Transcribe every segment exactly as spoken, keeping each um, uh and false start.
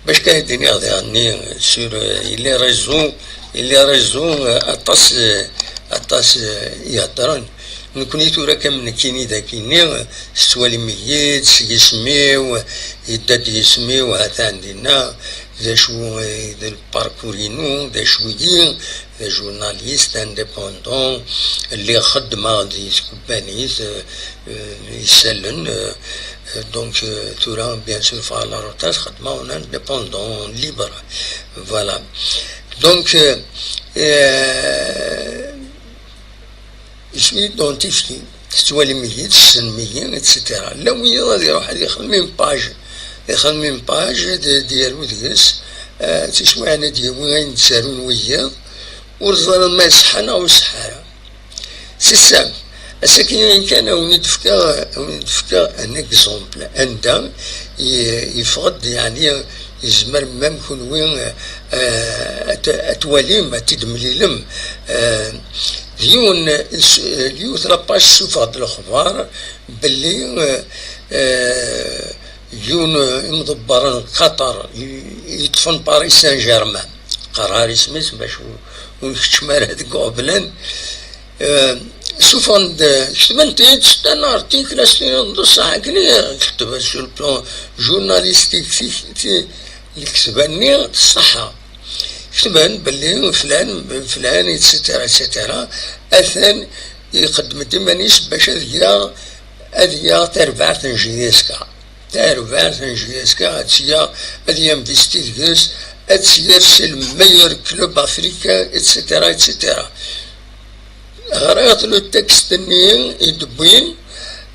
Bac kan ad d-iniɣ daɣenni sur, euh, les réseaux, les réseaux, euh, aṭas, euh, aṭas, euh, i heddren. Nekkni tura kan nekkini dagini, euh, tettwalim-iyi-d s yisem-iw, yedda-d yisem-iw, ha-t-an dinna, d acu, euh, d lparkur-inu, d acu-yi, d ajournaliste indépendant, lliɣ xeddmeɣ di tkebbanit, euh, euh, isallen, euh, euh, donc, euh, tura, bien sûr, ffɣeɣ la retraite, xeddmeɣ en indépendant, en libre. Voilà. Donc, euh, euh, je suis identifié. Tettwalim-iyi-d, tessnem-iyi, et cetera. Llan wiyaḍ ad iruḥ ad ixdem une page, ixdem une page, d, d yaru deg-s, euh, tiswiɛin ad d-yawi ayen d-ttarun wiyaḍ, ur ẓriɣ ma iṣeḥḥa neɣ ur iṣeḥḥa ara. C'est ça. Ass-agi kan, ad wen-d-fkeɣ, ad wen-d-fkeɣ un exemple anda i-, yeffeɣ-d, yeɛni, yezmer même kunwi, euh, ad t-, ad twalim, ad t-id-temlilem. Euh, d yiwen, s-, yiwet la page tessufeɣ-d lexbar belli, euh, euh, yiwen, euh, imḍebber n Qatar, y-, yeṭṭfen Paris Saint-Germain. Qqar ar isem-is bac ur, ur nkeččem ara deg uɣeblan. Euh, sufɣen-d, ketben-t-id, c'est un article, as-tiniḍ d ṣṣeḥ, akken i ketben sur le plan journalistique, ti-, ti-, leketba-nni d ṣṣeḥḥa. Ketben belli flan, flan, et cetera, et cetera. Atan iqeddem-d iman-is bac ad yaɣ, ad yaɣ tarbaɛt n J S K. Tarbaɛt n J S K ad tt-yaɣ, ad yambisti deg-s, ad tt-yerr c'est le meilleur club africain, et cetera, et cetera. Ɣriɣ le texte-nni i d-wwin,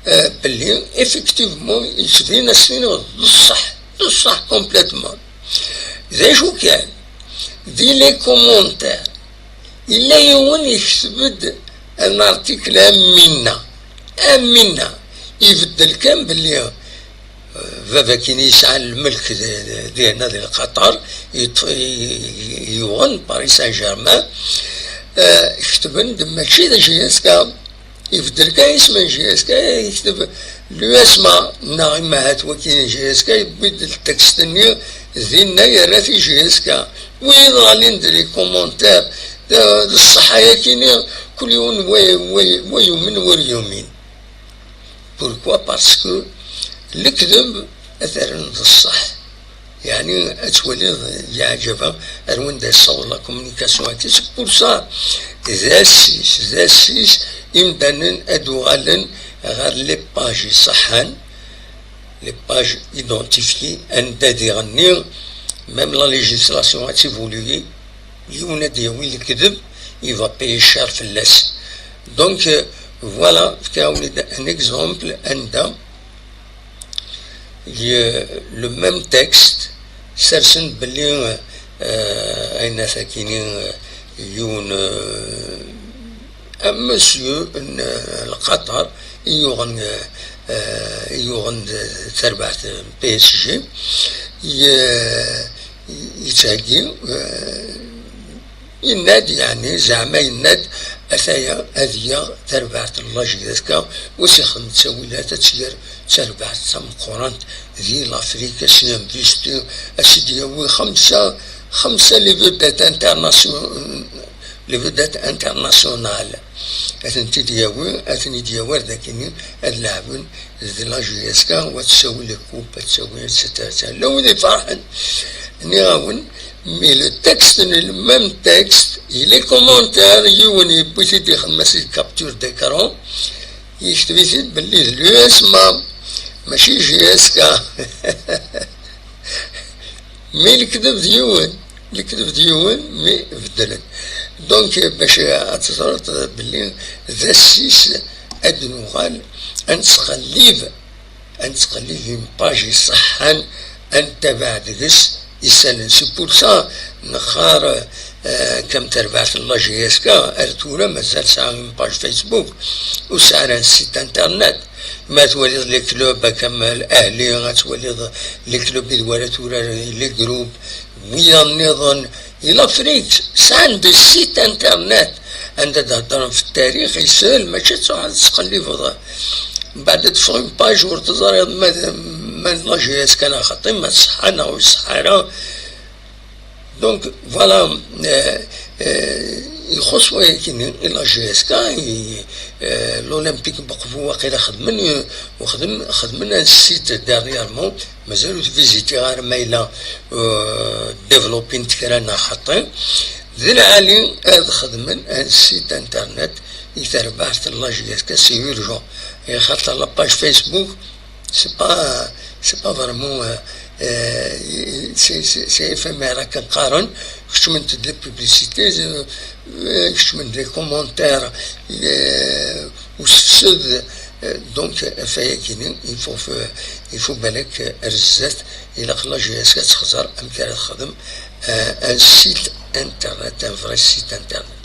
euh, belli effectivement yettbin ass-nni d ṣṣeḥ, d ṣṣeḥ complètement. D acu kan, di les commentaires, yella yiwen yekteb-d un article am winna, am winna, ibeddel kan belli, euh, baba-k-ini yesɛan lmelk di, di, dinna di Qatar, yeṭṭef-, y-, y-, yuɣen Paris Saint-Germain, euh, ketben-d mačči d J S K, ibeddel kan isem n J S K, yekteb l'U S M A, neɣ imahat waki n J S K, yewwi-d ltekst-nni dinna, yerra-t i J S K. Wid ɣlin d les commentaires, d, d ṣṣeḥḥa yakini, kul yiwen wa, wa, wa yumen, wa ur yumin. Pourquoi? Parce que lekdeb ad t-rren d ṣṣeḥ. Yeɛni ad twaliḍ leɛǧaba ar wanda yessaweḍ la communication-agi. C'est pour ça, d assis, d assis, imdanen ad uɣalen ɣer les pages iṣeḥḥan, les pages identifiées, anda diɣenni, même la législation ad évoluer, yiwen ad d-yawi lekdeb, il va payer cher fell-as. Donc, euh, voilà, fkiɣ-awen-d un exemple anda y-, le même texte, sersen belli, euh, ayen akini, euh, yiwen, euh, un monsieur n, euh, Qatar i yuɣen, euh, euh, i yuɣen d tarbaɛt n P S G, y-, yettheggi, euh, yenna-d, yeɛni, zeɛma yenna-d, ataya ad yaɣ tarbaɛt n la J S K, ur s-ixdem ttawilat, ad tt-yerr d tarbaɛt tameqqrant di l'Afrique, ad s-yinvisti, ad s-id-yawi xemsa, xemsa les vedettes internation-, les vedettes internationales. Ad tent-id-yawi, ad ten-id-yawi ar dakini, ad leɛben d la J S K, wa tsawi les coupes, ad tsawi, et cetera, et cetera. Llan wid iferḥen, nniɣ-awen, mais le texte, le même texte, il est commentaire, yiwen yewwi-t-id, ixdem-as capture d'écran, yekteb-it-id belli d l'U S M A, mačči J S K. Mais lekdeb d yiwen, lekdeb d yiwen, mais beddlen. Donc, bac ad teẓreḍ belli d assis ad nuɣal ad nettqellib, ad nettqellib une page iṣeḥḥan, ad nettabaɛ deg-s isallen. C'est pour ça nexxar, euh, kam terbaɛt n la J S K, ar tura mazal tesɛa une page Facebook, ur tesɛi ara un site internet. Ma twaliḍ les clubs, a Kamal, Ahli, ad twaliḍ les clubs i d wara turar, les groupes, wiyaḍ nniḍen, i l'Afrique, sɛan des sites internet, anda d-heddren f tarix, isel, mačči ad truḥ ad tettqellibeḍ. Mbeɛd ad teffeɣ une page ur teẓriḍ ma d, Ma d la J S K neɣ xaṭi, ma tṣeḥḥa neɣ ur tṣeḥḥa ara. Donc, voilà, euh, euh, ixuṣ wayakini i la J S K, i, euh, l'Olympique Beqbu waqila xedmen, euh, xedmen un site dernièrement, mazal ur t-visitiɣ ara ma yella, euh, développin-t kra neɣ xaṭi. D lɛali ad xedmen un site internet i terbaɛt n la J S K, c'est urgent. Axaṭer la page Facebook, c'est pas, c'est pas vraiment, euh, euh, c'est, c'est, c'est éphémère, akken qqaren, keččment-d les publicités, euh, euh, keččment-d les commentaires, euh, usefsed, euh, donc, euh, ɣef wayakini, il faut, euh, il faut balak, euh, ar zdat, ilaq la J S K ad texzer amek ara texdem, euh, un site internet, un vrai site internet.